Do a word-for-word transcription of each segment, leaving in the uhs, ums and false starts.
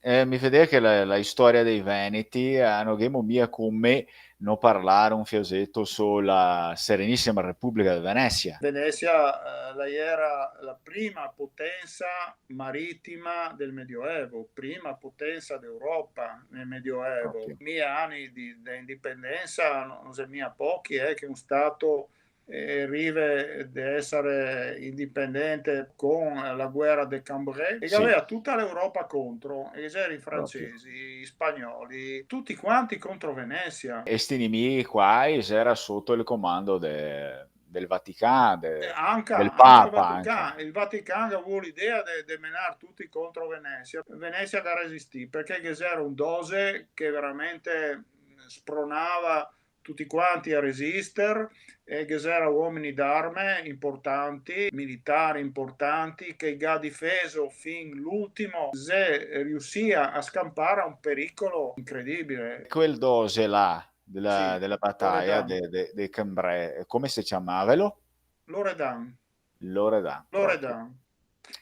Eh, mi vedea che la, la storia dei Veneti, eh, no ghemo mia come no parlar un fioseto so la Serenisima Republica de Venesia. Venesia, eh, la iera la prima potensa maritima del Medioevo, prima potensa d'Europa nel Medioevo. Proprio. Mia ani di, de indipendensa no, no xe mia pochi, eh, che un stato, eh, rive de esare indipendente con la guera de Cambrai, e sì, che gaveva tuta l'Europa contro, e che gera i, proprio, francesi, i spagnoli, tuti quanti contro Venesia. E sti nimichi qua i gera soto el comando de, del Vatican, de, eh, anca, del Papa, anca el Vatican, anca. El Vatican che ga vuo l'idea de, de menar tuti contro Venesia. Venesia ga resistì, parché ghe gera un doge che veramente, mm, spronava tuti quanti a resister, e ghe gera uomini d'arme importanti, militari importanti, che i ga difeso fin l'ultimo, xe riusì a scampar a un pericolo incredibile. Quel doge là, dela, sì, dela bataglia, Loredan, de, de, de Cambrai, come se ciamavelo? Loredan. Loredan, proprio. Loredan.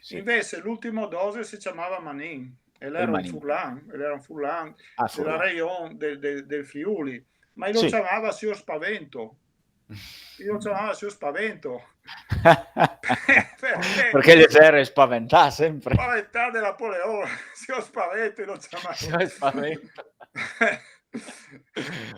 Sì. Invese l'ultimo doge se ciamava Manin, e el iera un furlan, el iera un furlan, ah, dela region de, de, del Friuli, ma i lo ciamava Sior Spavento. I lo ciamava Sior Spavento. Parché? Parché el gera spaventà sempre. Spaventà de Napoleon, Sior Spavento i lo ciamava. Sior Spavento.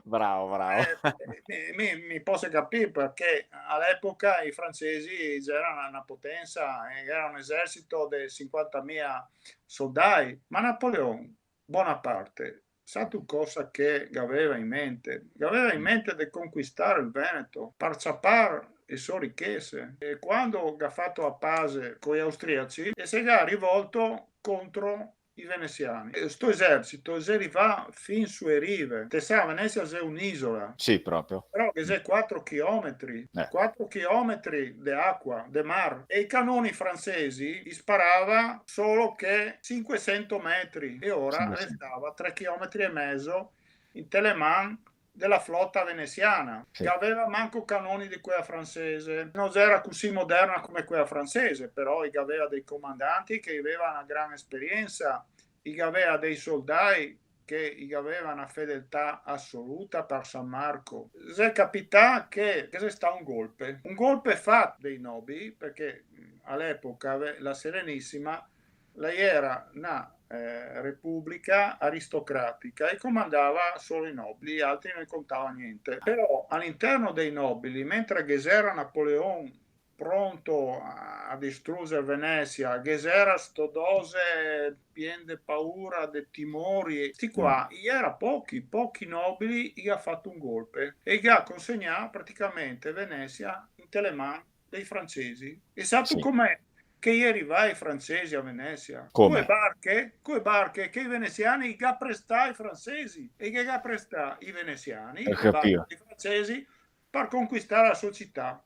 Bravo, bravo. Eh, mi, mi, mi poso capir, parché a l'epoca i francesi gera na, na potensa, eh, gera un esercito de sinquantamila soldai, ma Napoleon Bonaparte, satu cosa che gaveva in mente? Gaveva in mente de conquistar el Veneto, par ciapar le so richese. E quando ga fato la pase coi austriaci, e se ga rivolto contro i venesiani. E sto esercito xe rivà fin su le rive. Te sa, Venesia xe un'isola. Sì, proprio. Però che xe quatro chilometri, eh, quatro chilometri de acua, de mar. E i canoni francesi i sparava solo che sinquesento metri, e ora, sinquesento, restava tre chilometri e mezo inte le man de la flota venesiana, sì, che gaveva manco canoni de quela francese. No gera cusì moderna come quela francese, però i gaveva dei comandanti che gaveva na gran esperiensa, i gaveva dei soldai che i gaveva na fedeltà asoluta par San Marco. Xe capità che, che xe stà un golpe, un golpe fato dei nobili, parché, mm, a l'epoca ve-, la Serenisima la iera na, eh, republica aristocratica e comandava solo i nobili, i altri no i contava gnente. Però a l'interno dei nobili, mentre che ghe gera Napoleon pronto a, a distruger Venesia, che ghe gera sto doge pien de paura, de timori, sti qua, mm, i iera pochi, pochi nobili, i ga fato un golpe e i ga consegnà praticamente Venesia inte le man dei francesi. E satu, sì, come che i è rivai i francesi a Venesia? Come? Coe barche, coe barche che i venesiani i ga prestà ai francesi, e che i ga prestà i venesiani, ho capito, le barche dei francesi, par conquistar la so cità.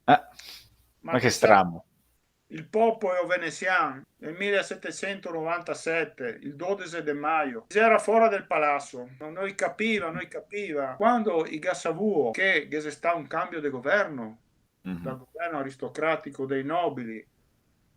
Eh, ma che strano. Il popolo venesian, nel milesetesentonovantasete, il dodese de maio, i gera fora del palaso, no, no i capiva, no i capiva. Quando i ga savuo che, che ghe xe stà un cambio de governo, mhm, dal governo aristocratico dei nobili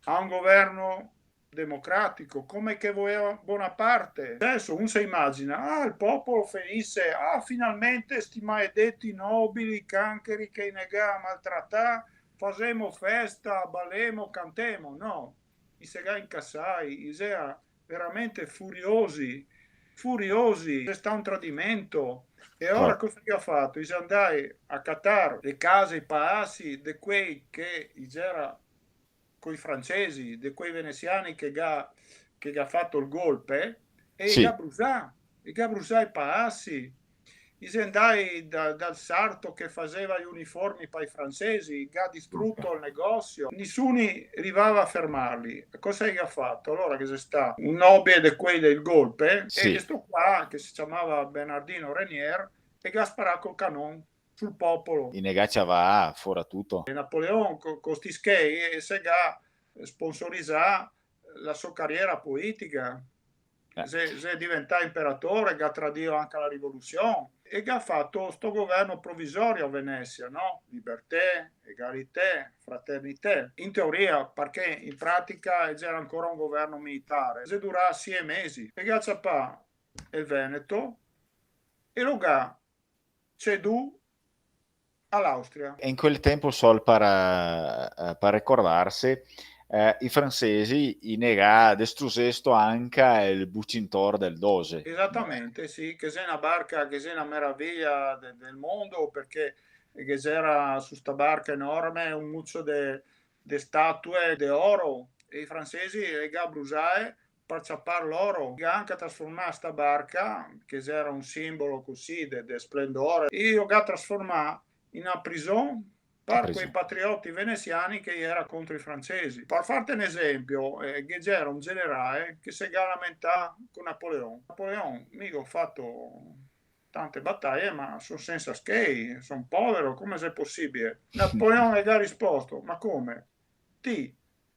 a un governo democratico, come che voleva Bonaparte. Adeso un se imagina, ah, il popolo felice, ah, finalmente sti maledeti nobili cancheri che i ne ga maltratà, fasemo festa, balemo, cantemo. No, i se ga incasai, i gera veramente furiosi, furiosi, xe stà un tradimento. E ora cosa che i ga fato? I xe ndai a catar le case, i palasi de quei che i gera coi francesi, de quei venesiani che ga, che ga fato el golpe, e i ga brusà, i ga brusà i palasi, i xe ndai da, dal sarto che faseva i uniformi pai francesi, i ga distruto el negosio, nisuni rivava a fermarli. E cosa i ga fato? Alora ghe xe stà un nobile de quei del golpe, e, sì, e sto qua, che se ciamava Bernardino Renier, e ga sparà col canon sul popolo. I ne ga ciavà fora tuto. E Napoleon co, co sti schei, eh, se ga sponsorizà la so cariera politica. Eh. Xe, xe diventà imperatore, ga tradio anca la rivolusion, e ga fato sto governo provisorio a Venesia, no? Liberté, égalité, fraternité. In teoria, parché in pratica gera ancora un governo militare. Xe durà sie mesi, e ga ciapà el Veneto, e lo ga cedù a l'Austria. E in quel tempo, sol par, eh, par recordarse, eh, i francesi i ne ga destrusesto anca el bucintor del Doge. Esatamente, sì, che xe na barca, che xe na meraviglia de-, del mondo, parché che ghe gera su sta barca enorme un mucio de, de statue de oro, e i francesi le ga brusae par ciapar l'oro. Ga anca trasformà sta barca, che gera un simbolo cusì de, de splendore, i lo ga trasformà in na prison par quei patrioti venesiani che i gera contro i francesi. Par farte un esempio, eh, che gera un generale che se ga lamentà co Napoleon. "Napoleon, mi go fato tante bataie, ma son sensa schei, son povero, come xe posibile?" Napoleon le ga risposto: "Ma come? Ti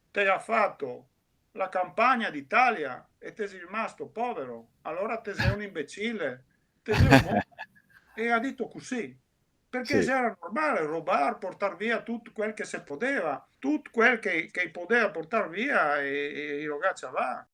te ga fato la campagna d'Italia e te si rimasto povero, alora te xe un imbecile, te xe un mo-". E ga dito cusì, parché gera normale robar, portar via tut quel che se podeva, tut quel che, che i podeva portar via e, e i lo ga ciavà.